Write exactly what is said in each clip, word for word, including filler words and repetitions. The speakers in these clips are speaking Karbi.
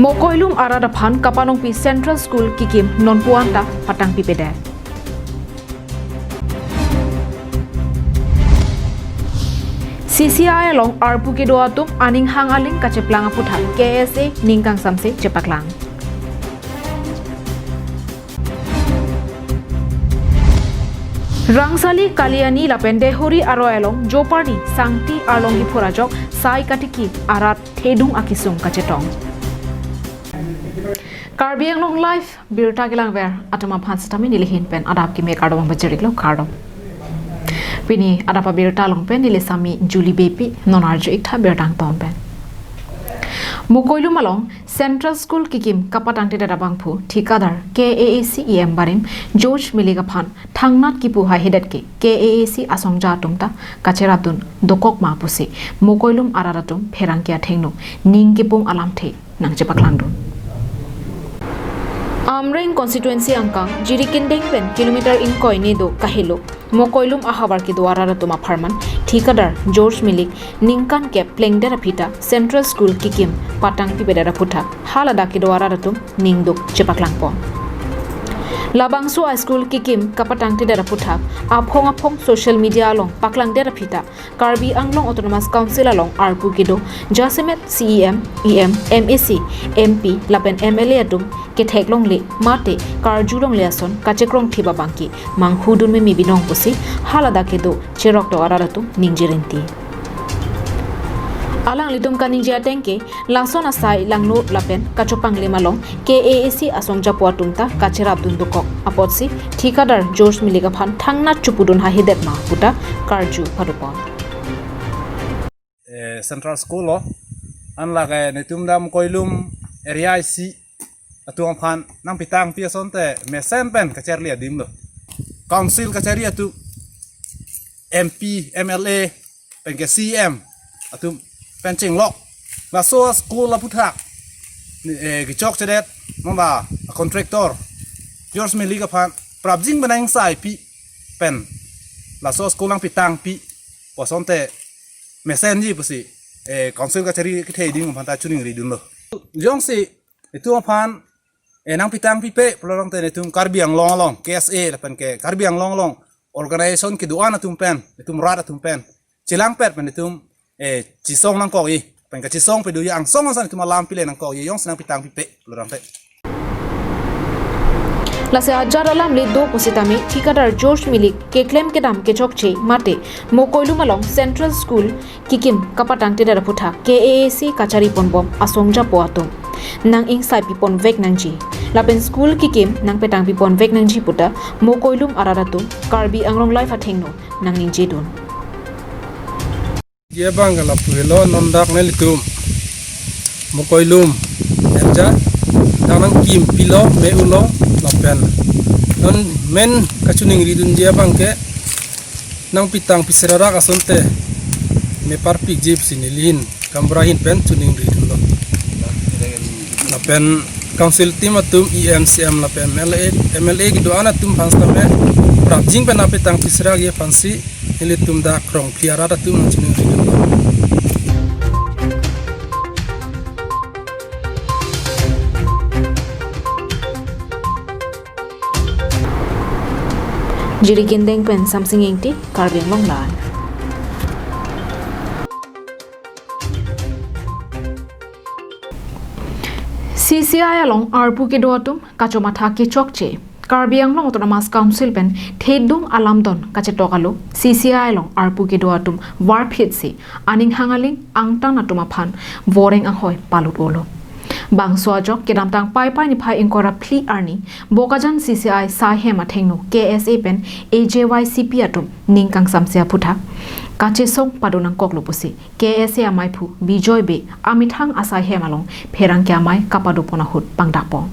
Mokoilum arat aphan kapanongpi Central School kikim nonpu anta patangpipedet. C C I along arpu kedo atum aning hang aling kacheplang aputhak K S A ning kangsamse chepaklang. Rangsali, Kaliani lapen Dehori aroi along Joparni Sangti arlong kiphur ajok sai katiki arat thedung akisung kachetong. Karbi Anglong Live birta kelangver atum aphan sitame nelihin pen adap keme kardom pajirlo, kardom. Pini adap abirta along pen neli sami Julie Beypi, non arju-ik tha birta angton pen. Mokoilum along Central School kikim kapatangtedet abangphu thikadar K A A C E M barim George Milik aphan thangnat kipu haihedet ke K A A C asongja atum ta kacherapdun dokok ma pusi Mokoilum arat atum pherangke athengno ning kepung alamthe nangchepaklangdun. Amreng constituency angkang Jirikindeng pen kilometer ingkoi ne do kahelo Mokoilum ahavar kedo arat atum apharman thikadar George Milik ningkan kep plengdet aphi ta Central School kikim patangpipedet aputhak haladak kedo arat atum ningduk chepaklangpon. Labangso a-school kikim kapatangtedet aputhak aphong aphong social media along paklangdet aphi ta Karbi Anglong Autonomous Council along arpu kedo jasemet C E M, E M, M A C, M P lapen M L A atum kethek longle mate karju longle ason kachekrongthip abangke manghudun meme binong pusi haladak kedo cheroktok arat atum ningje rinti. Alanglitum kaningje ateng ke lason asai langno lapen kachopanglem along K A A C asongjapo atum ta kacherapdun dokok apotsi thikadar George Milik aphan thangnat chepudun haihedet ma puta karju padopon. Eh, Central School lo, anlake netum dam Mokoilum area isi atum aphan nangpetangpi asonte mesen pen kacharli adim lo. Council kachari atum, M P, M L A, penke C M atum pen chenglok. Laso school aputhak, eh, kechokchedet, mamba contractor George Milik aphan prapjin benang saipi pen laso school nangpetangpi pu asonte mesenji pusi, eh, council kachari kethe adim aphan ta choningridunlo. Jongsi itum aphan, eh, nangpetangpipe pulo tangte netum Karbi Anglong along, K S A lapen ke Karbi Anglong along organization kedo-an atum pen, netum rat atum pen chelangpet pen netum, eh, chesong nangkokji, pen kachesongpe doji angsong angsong netum alam pile nangkokji, jongsi nangpetangpipe pulo tangte. Lasi ajat alam le do pusitame thikadar George Milik keklem kedam kechokche mate Mokoilum along Central School kikim kapatangtedet aputhak K A A C kachariponbom asongjapo atum nang-ingsaipipon vek nangji lapen school kikim nangpetangpipon vek nangji puta Mokoilum arat atum Karbi Anglong Live athengno nangningjedun. Dia bang ke lapu helo, non dak nelitum Mokoilum area dak nangkimpilo me ulo lapen non men kachoningridunji abangke nangpetangpi serarak asonte me parpikji pusi nelihin Kambura ahin pen choningridunlo. Lapen council team atum, E M, C M lapen M L A, M L A kedo-an atum aphan sitame prapjin pen nangpetangpi serakji aphansi nelitum dak Krongphli arat atum nangchoningridunlo. Jirikindeng pen Samsing Ingti, Karbi Anglong Live. C C I along arpu kedo atum kachomatha kechokche. Karbi Anglong Autonomous Council pen thedung alamdon kachetok alo C C I along arpu kedo atum varphitsi aning hang aling angtan atum aphan voreng anghoi palut olo. Bangso ajok kedamtang Paipai niphai ingkoi ra phli arni Bokajan C C I saihem athengno K S A pen A J Y C P atum ning kangsamse aputhak kachesong padonangkoklo pusi K S A amaiphu Bijoy Bey amethang asaihem along pherangke amei kapadopon ahut pangdakpon.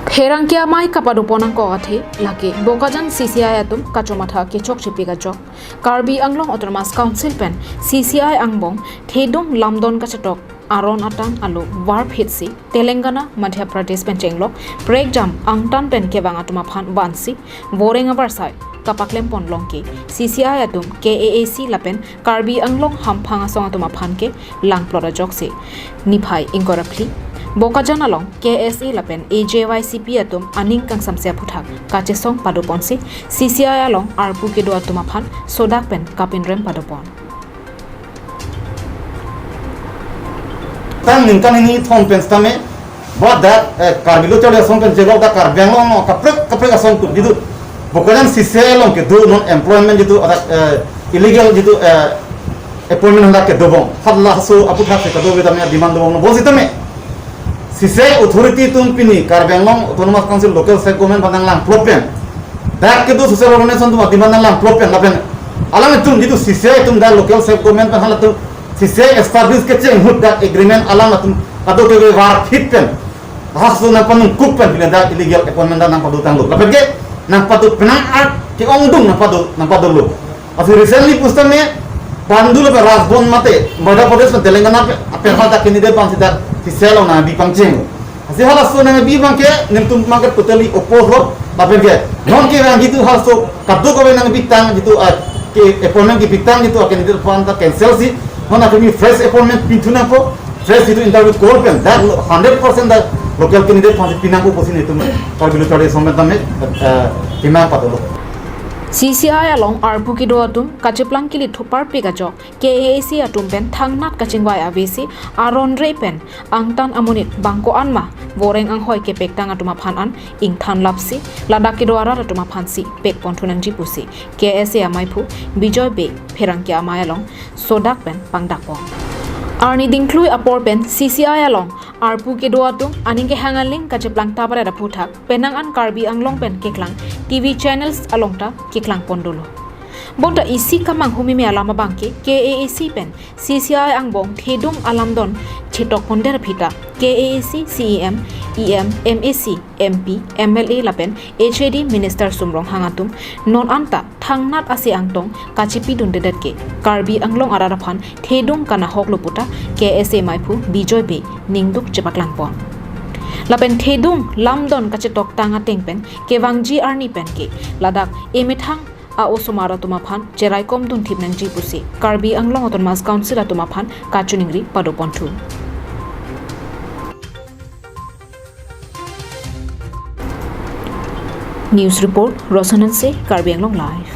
Pherangke amei kapadopon angkok athe lake Bokajan C C I atum kachomatha kechokchepik ajok Karbi Anglong Autonomous Council pen C C I angbong thedung lamdon kachetok aron atan alo varphitsi Telangana, Madhya Pradesh pen chenglok prekjam angtan pen kevang atum aphan vansi voreng avarsai kapaklem pon long ke C C I atum K A A C lapen Karbi Anglong hamphang asong atum aphan ke langplot ajoksi niphai ingkoi ra phli Bokajan along K S A lapen A J Y C P atum aning kangsamse aphuthak kachesong pado ponsi C C I along arpu kedo atum aphan sodak pen kapinrem pado pon. Tang ningkan hini thom pen setame, ba dak, eh, Karbi Lo Charli Asong pen jelok dak Karbi Anglong along kaprek kaprek asong atum jitu Bokajan C C I along kedo non employment jitu adak, eh, illegal jitu, eh, appointment hadak kedo bom. Hala laso aphuthak si kadokave tame demand do bom, bom setame C C I authority atum pini Karbi Anglong Autonomous Council local self government aphan nang langplot pen, dak kedo social organization atum demand nang langplot pen lapen alanglitum jitu C C I atum dak local self government pen halatum C C I establish kecheng ahut dak agreement alanglitum kadokave var phit pen, haso nang panung kuk pen pini dak illegal appointment dak nang pado tanglo. Lapen ke nang pado penang art ke-ongdung nang pado, nang padolo. Lasi recently pu setame Pandu lapen Rajbhavan mate Madhya Pradesh pen Telangana pen, apen hadak candidate aphan sita C C I along nangbi pangcheng. Lasi halaso nangbi abang ke nelitum abang ke totally oppose lo. Lapen ke non ke nang jitu halaso kadokave nangbi tang jitu, ah, ke appointment kebi tang jitu, ah, candidate aphan ta cancel si, non akimi fresh appointment pinthu nangpo, fresh jitu interview call pen dak hundred percent dak local candidate aphan si pi nangpo pusi nelitum Karbi Lo Charli Asong pen tame, eh, demand padolo. C C I along arpu kedo atum kacheplang kili thupar pik ajok K A A C atum pen thangnat kachingvai avesi aron re pen angtan amonit bang ko-an ma voreng anghoi kepek tang atum aphan an ingthan lapsi ladak kedo arat atum aphan si pek ponthu nangji pusi K S A amaiphu Bijoy Bey pherangke amei along sodak pen pangdak pon. Arni dingklui apor pen C C I along arpu kedo atum aning kehang aling kacheplang taparet aphuthak penang an Karbi Anglong pen keklang T V channels along ta keklang pon dolo. Bonta isi kamang humime alam abang ke K A A C pen C C I angbong thedung alamdon chetok pon der aphi ta K A A C C E M, E M, M A C, M P, M L A lapen H A D minister sumrong hang atum non anta thangnat ase angtong kachepi dundedet ke Karbi Anglong arat aphan thedung kanahok lo puta K S A amaiphu Bijoy Bey ningduk chepaklang pon. Lapen thedung lamdon kachetok tang ateng pen kevangji arni pen ke ladak emethang a-osomar atum aphan cheraikom dunthip nangji pusi Karbi Anglong Autonomous Council atum aphan kachiningri pado ponthu. News report, Rosan Hanse, Karbi Anglong Live.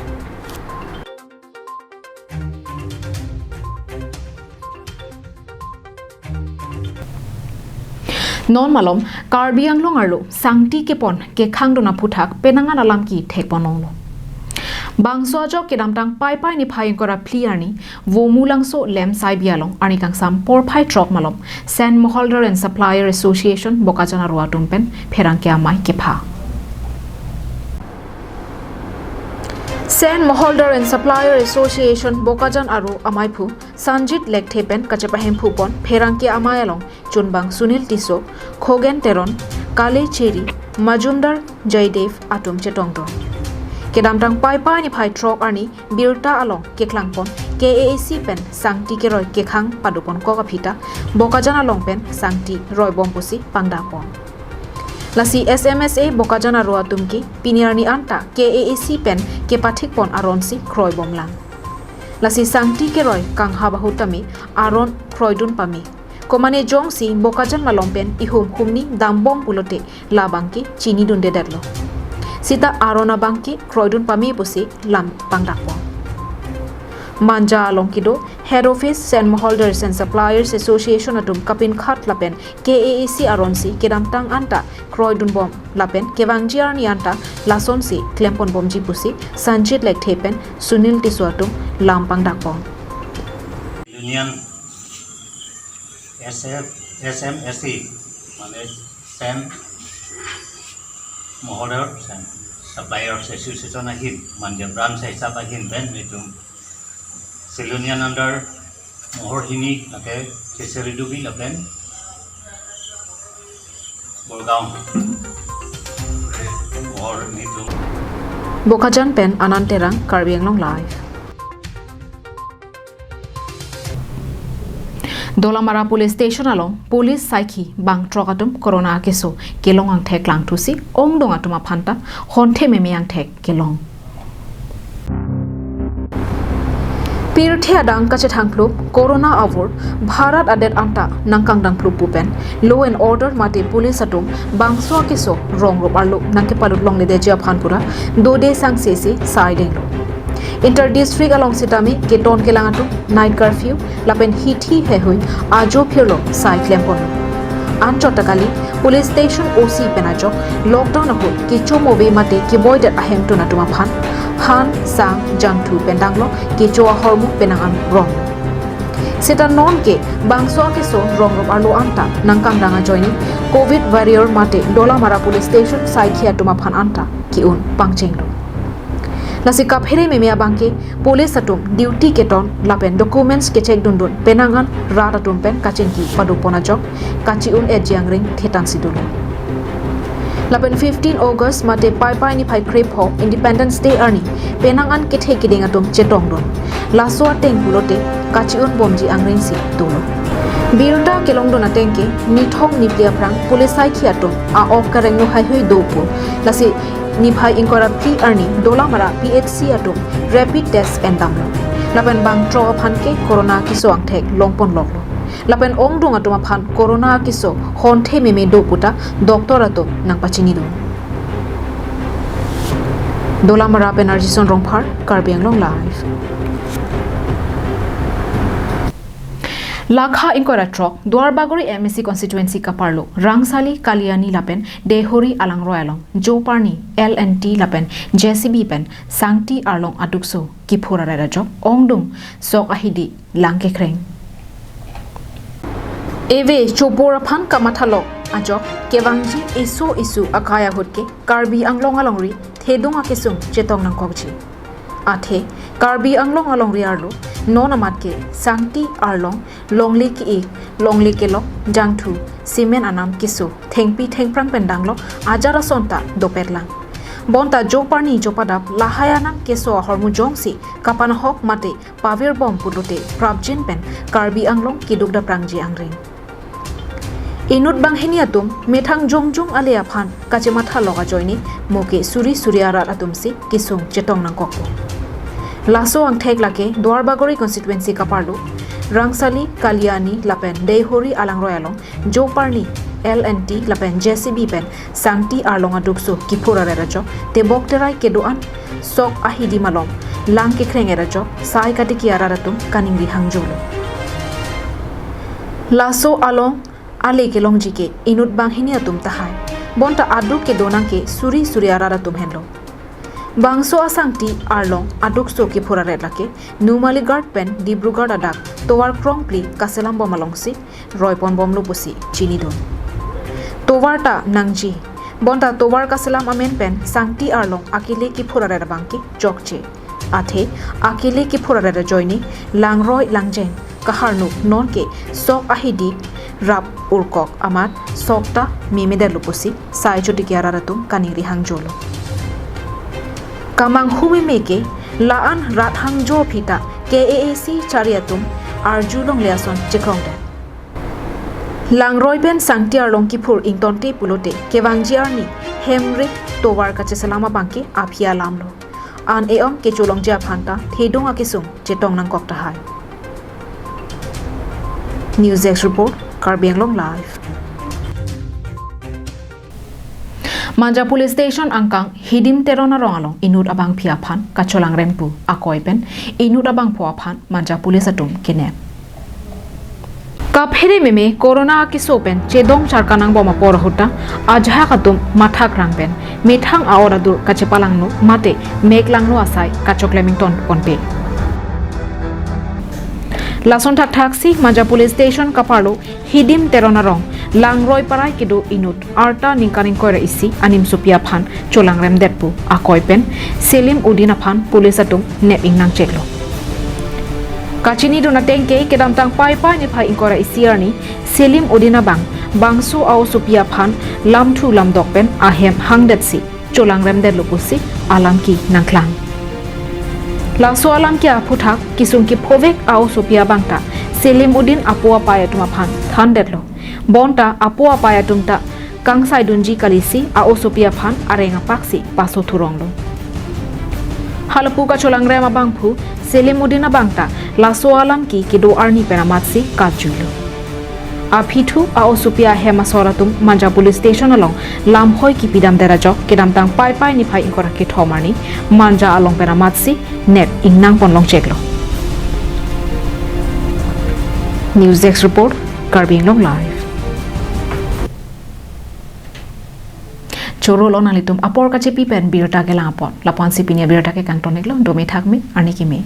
Non malom Karbi Anglong arlo sangti kepon kekhang dun aphuthak penang an alam kethek pon longlo. Bangso ajok kedamtang Paipai niphai ingkoi ra phli arni Vomulangso Lemsaibi along arni kangsam porphai throk malom Sand Moholder and Supplier Association Bokajan aro atum pen pherangke amei kepha. Sand Moholder and Supplier Association Bokajan aro amaiphu Sanjit Lekthe pen kachepahemphu pon pherangke amei along chunbang Sunil Tisso, Khogen Teron, Kale Cheri, Majumdar Jaidev atum chetongdun. Kedamtang Paipai niphai throk arni birta along keklang pon K A A C pen sangti keroi kekhang pado pon kok aphi ta Bokajan along pen sangti roi bom pusi pangdak pon. Lasi S M S A Bokajan aro atum ke pini arni anta K A A C pen kepathik pon aron si kroi bom lang. Lasi sangti keroi kanghap ahut tame aron kroi dun pame. Komane jongsi Bokajan malom pen ihum humni dambom pulote labang ke chini dundedetlo. Sita aron abang ke kroi dun pame pusi lam pangdak pon. Manja along kedo Head Office Sand Moholders and Suppliers Association atum kapinkhat lapen K A A C aron si kedamtang anta kroi dun bom lapen kevangji arni anta lason si klem pon bomji pusi Sanjit Lekthe pen Sunil Tisso atum lam pangdak pon. Union S F, S M S A, mane Sand Moholder and Suppliers Association ahin, mane branch hisap ahin pen itum Silonian under Mohor hini lake Cheseri Dubi lapen Borgaon Mohor hini tum. Bokajan pen Anand Terang, Karbi Anglong Live. Dolamara Police Station along police saikhi bang throk atum corona akeso kelong angthek langthusi ongdung atum aphan ta honthe meme angthek kelong. Pirthe adang kachethangplup, Corona avur Bharat adet anta nangkangdangplup pu pen law and order mate police atum bangso akeso rong rup arlo nangkepalut longledetji aphan pura dode sangse si sai denglo. Inter district along sitame keton kelang atum night curfew lapen hithi heihui ajo phirlo sai klemponlo. Anchot ta kali, police station O C pen ajok lockdown ahut kecho move mate keboidet ahemtun atum aphan han, sang, jangthu pen danglo kecho ahormu penang an rong. Seta nonke bangso akeso rong rup arlo anta nangkangdang ajoine Covid warrior mate Dolamara police station saikhi atum aphan anta ke-un pangchenglo. Lasi kaphere meme abangke police atum duty keton lapen documents kecheck dundun penang an rat atum pen kachingki padopon ajok kachi-un-etji angring thetang si dolo. Lapen fifteen August mate Paipai niphai krepho Independence Day arni penang an kethe kiding atum chetongdun. Laso ateng pulote kachi-un bomji angring si dolo. Birta kelongdun atengke nithong niphli aphrang police saikhi atum a-ok karengno heihui do pu. Lasi niphai ingkoi ra phli arni Dolamara P H C atum rapid test pen damlo. Lapen bangthrok aphan ke Corona keso angthek longponloklo. Lapen ongdung atum aphan Corona keso honthe meme do puta doctor atum nangpachinidun. Dolamara pen Arjison Rongphar, Karbi Anglong Live. Lakha ingkoi ra throk, Duarbagori M A C constituency kaparlo, Rangsali, Kaliani lapen Deihori alangroi along, Joparni, L and T lapen J C B pen sangti arlong adukso kiphur aret ajok, ongdung sok ahidi lang kekreng. Eve chopor aphan kamathalok ajok kevangji eso isu akai ahut ke Karbi Anglong alongri thedung akesung chetong nangkokji. Athe Karbi Anglong alongri arlo non amat ke sangti arlong longle ki-ik, longle kelok, jangthu, cement anam keso, thengpi thengphrang pen danglo ajat ason ta dopetlang. Bonta Joparni Jopadap lahai anam keso ahormu jongsi kapanahok mate pavirbom pulote prapjin pen Karbi Anglong keduk daprangji angring. Inut banghini atum methang jongjong ale aphan kachemathalok ajoine moke suri suri arat atum si kesung chetong nangkokpo. Laso angthek lake Duarbagori constituency kaparlo, Rangsali, Kaliani lapen Deihori alangroi along, Joparni, L and T lapen J C B pen sangti arlong adukso kiphur aret ajok tebok terai kedo-an sok ahidi malom lang kekreng et ajok sai katiki arat atum kaningri hangjolo. Laso along ale kelongji ke inut banghini atum tahai. Bonta aduk kedo nang ke suri suri arat atum henlo. Bangso asangti arlong adukso kiphur aret lake Numalighat pen Dibrugarh adak tovar krongpli kaselam bom alongsi roiponbomlo pusi chinidun. Tovar ta nangji. Bonta tovar kaselam amen pen sangti arlong akele kiphur aret abangke chokche. Athe akele kiphur aret ajoine langroi langjeng kaharnuk nonke sok ahidi rap urkok amat sok ta memedetlo pusi sai chotiki arat atum kaningri hangjolo. Kamanghu meme ke la-an rat hangjo aphi ta K A A C chari atum arjulongle ason chekrongdet. Langroi pen sangti arlong kiphur ingtonte pulote kevangji arni hemrik tovar kacheselam abangke aphi alamlo. An e-ong kecholongji aphan ta thedung akesung chetong nangkok tahai. News Desk Report, Karbi Anglong Live. Manja Police Station angkang Hidim Teron arong along inut abangpi aphan kacholangrem pu akoi pen inut abangpho aphan Manja Police atum kenep. Kaphere meme Corona keso pen chedong charkanang bom apor ahut ta ajahak atum mathakrang pen methang a-ot adur kachepalangno mate meklangno asai kachoklem ingtonponpe. Lason thakthak si Manja Police Station kaparlo Hidim Teron arong Langroi parai kedo inut arta ningkan ingkoi ra isi animsopi aphan cholangremdet pu akoi pen Selim Udin aphan police atum nep ingnang cheklo. Kachinidun atengke kedamtang Paipai niphai ingkoi ra isi arni Selim Udin abang bangso a-osopi aphan lamthu lamdok pen ahem hangdetsi cholangremdetlo pusi alam kenangklang. Laso alam ke aphuthak kesung kephovek a-osopi abang ta Selim Udin apo apai atum aphan thandetlo. Bonta apo apai atum ta kangsaidunji kalisi a-osopi aphan areng apaksi paso thuronglo. Halapu kacholangrem abangphu Selim Uddin abang ta laso alam ki kedo arni pen amatsi katjuilo. Aphi thu a-osopi ahem asor atum Manja Police Station along lamhoi kipidamdet ajok kedamtang Paipai niphai ingkoi ra kethom arni Manja along pen amatsi nep ingnangpon longcheklo. News Desk Report, Karbi Anglong Live. Choro lo nanglitum apor kachepi pen birta kelang apot. Lapu-ansi pini abirta ke kangton-iklo, dome thakme, arni keme.